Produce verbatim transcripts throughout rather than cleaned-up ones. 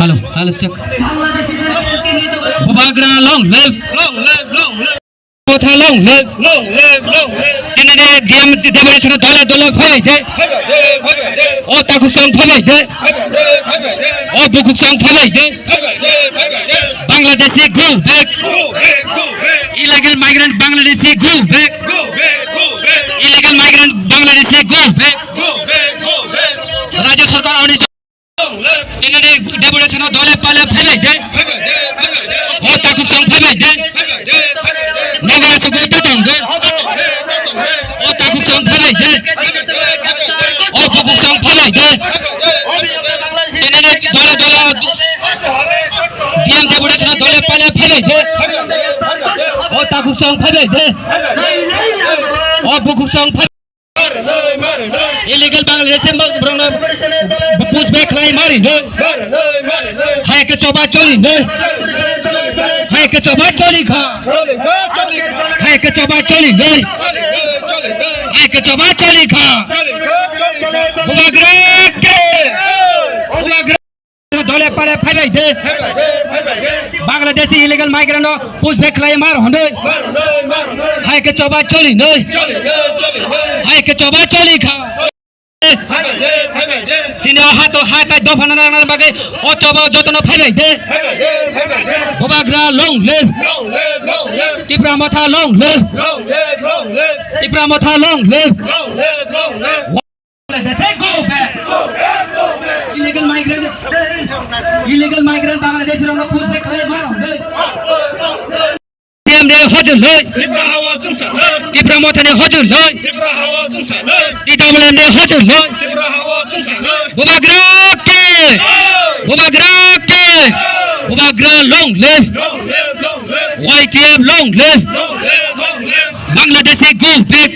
Hello, hello, check. Bubagra long live. Long live, long live. Motha long live. Long live, long live. Tini ni D M Debbarma dole dole phaibai de. Phaibai de, phaibai de. O takhuk song phaibai de. Phaibai de, phaibai de. O bukhuk song phaibai de. Phaibai de, phaibai de. Bangladeshi go back. Go back, go back. Illegal migrant Bangladeshi go back. Go back, go back. Illegal migrant Bangladeshi go back. Go back, go back. Rajya sarkar oni Tinini deputation dole pale phaibai de. O takhuk song phaibai de. Nogo asugwi tatong de. O takhuk song phaibai de. O bukhuk song phaibai de. Tinini dole dole D M deputation dole pale phaibai de. O takhuk song phaibai de. O bukhuk song phaibai. Illegal Bangladeshi borokno push back khlai mari no. Hai ke choba choli no. Hai ke choba choli kha. Hai ke choba choli no. Hai ke choba choli kha. Bubagra ke. Bubagra. Dole pale phaibai de. Phaibai de, phaibai de. Bangladeshi illegal migrant no push back khlai mar hwnwi. Mar hwnwi, mar hwnwi. Hai ke choba choli nwi. Choli nwi, choli nwi. Hai ke choba choli kha. Phaibai de, phaibai de. Sini o hato hatai dopha nana nana bagwi o choba jotono phaibai de. Phaibai de, phaibai de. Bubagra long live. Long live, long live. Tipra Motha long live. Long live, long live. Tipra Motha long live. Long live, long live. Bangladesh go back. Illegal migrant, illegal migrant Bangladesh rokno push back khlai mano. T M de hojol loi. Tipra Motha ni hojol loi. T W M de hojol loi. Bubagra ke. Bubagra ke. Bubagra long live. Y T F long live. Bangladeshi go back.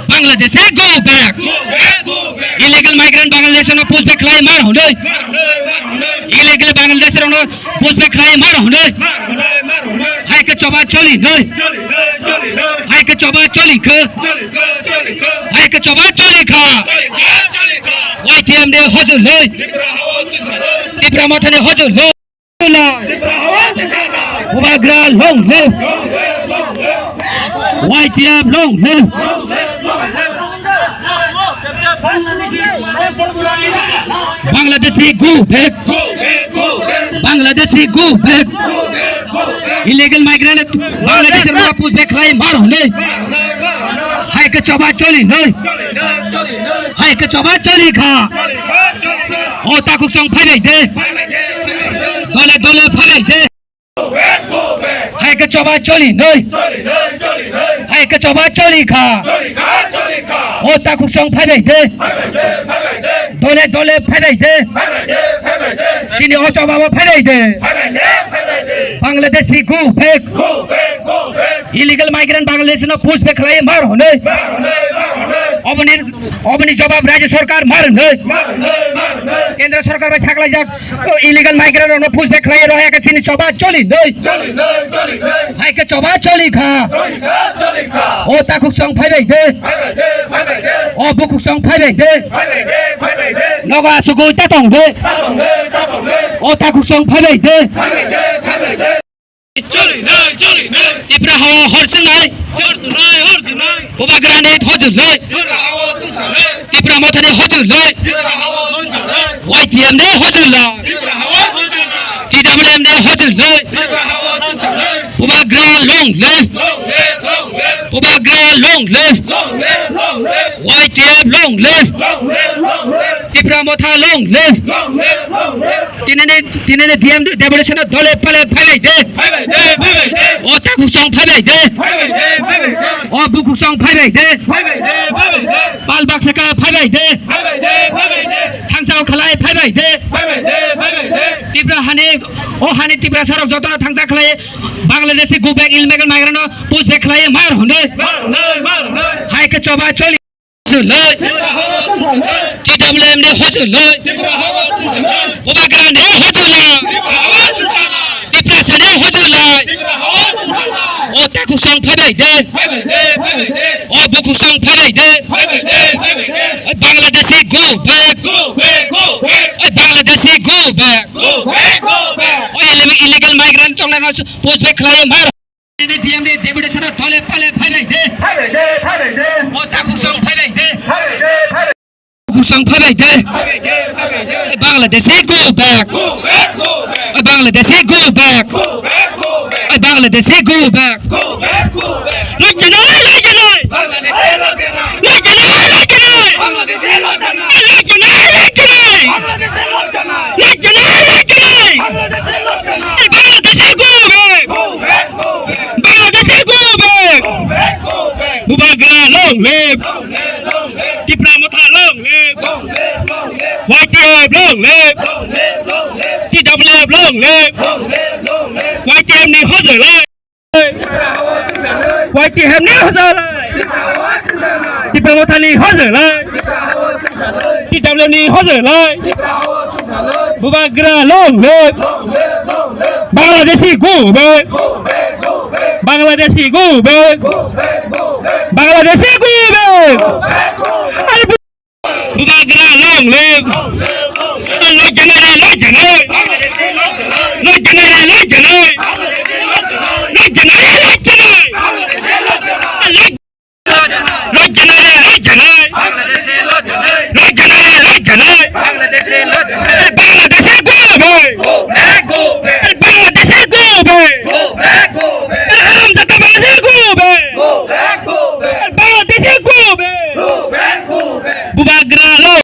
Bangladeshi go back. Illegal migrant Bangladesh no push back khlai mar hwnwi. Illegal Bangladesh no push back khlai mar hwnwi. Hai ke choba choli nwi. Hai ke choba choli kha. Hai ke choba choli kha. Y T M de hojol loi. Tipra Motha ni hojol loi. Bubagra long live. Y T F long live. Bangladeshi go back. Bangladeshi go back. Illegal migrant Bangladesh rokno push back khlai mar hwnwi. Hai ke choba choli nwi. Hai ke choba choli kha. O takhuk song phaibai de. Dole dole phaibai de. Hai ke choba choli nwi. Hai ke choba choli kha. O takhuk song phaibai de. Dole dole phaibai de. Sini o choba bo phaibai de. Bangladeshi go back. Illegal migrant Bangladesh no push back khlai mar hwnwi. Oboni Oboni jawab Rajya Sarkar mar hwnwi. Mar hwnwi, mar hwnwi. Kendra Sarkar bai saklaijak illegal migrant rokno push back khlai rw hai khe sini choba choli nwi. Choli nwi, choli nwi. Hai khe choba choli kha. Choli kha, choli kha. O takhuk song phaibai de. Phaibai de, phaibai de. O bukhuk song phaibai de. Phaibai de, phaibai de. Nogo asugwi tatong de. Tatong de, tatong de. O takhuk song phaibai de. Phaibai de, phaibai de. Choli nai, choli nai. Tipra hawa hor chwngnai. Hor chwngnai, hor chwngnai. Bubagrani hojol nai. Tipra hawa chwngsang nai. Tipra Mothani hojol nai. Tipra hawa chwngsang nai. Y T F ni hojol nai. Tipra hawa chwngsang nai. T W M ni hojol nai. Tipra hawa chwngsang nai. Bubagra long live. Long live, long live. Bubagra long live. Long live, long live. Y T F long live. Long live, long live. Tipra Motha long live. Long live, long live. Tinini, tinini D M deputation dole pale phaibai de. Phaibai de, phaibai de. O takhuk song phaibai de. Phaibai de, phaibai de. O bukhuk song phaibai de. Phaibai de, phaibai de. Pal baksa kha phaibai de. Phaibai de, phaibai de. Thangsa o khalai phaibai de. Phaibai de, phaibai de. Tipra hani, o hani Tiprasa rok jotono thangsa khalai Bangladeshi go back illegal migrant no push back khalai mar hwnwi. Mar hwnwi, mar hwnwi. Hai khe choba choli. Hojol lai. T W M ni hojol lai. Bubagra ni hojol lai. O takhuk song phaibai de. O bukhuk song phaibai de. Bangladeshi go back. Bangladeshi go back. O illegal migrant tongnai no post back khlai mar. D M D deputation dole pale phaibai de. O takhuk song phaibai de. Kusang phaibai de. Bangladeshi go back. Bangladeshi go back. Bangladeshi go back. Lojjanai, lojjanai. Lojjanai, lojjanai. Lojjanai, lojjanai. Lojjanai, lojjanai. Bangladeshi go back. Bangladeshi go back. Bubagra long live. Tipra Motha long live. Y T F long live. T W F long live. Y T F ni hojai lai. Y T F ni hojai lai. Tipra Motha ni hojai lai. T W F ni hojai lai. Bubagra long live. Bangladeshi go back. Bangladeshi go back. Bangladeshi go back. Bubagra long live. Lojjanai, lojjanai. Lojjanai, lojjanai. Lojjanai, lojjanai. Lojjanai, lojjanai. Lojjanai, lojjanai. Bangladeshi go back. Bangladeshi go back. Haramzada Bangladeshi go back. Bangladeshi go back. Bubagra long.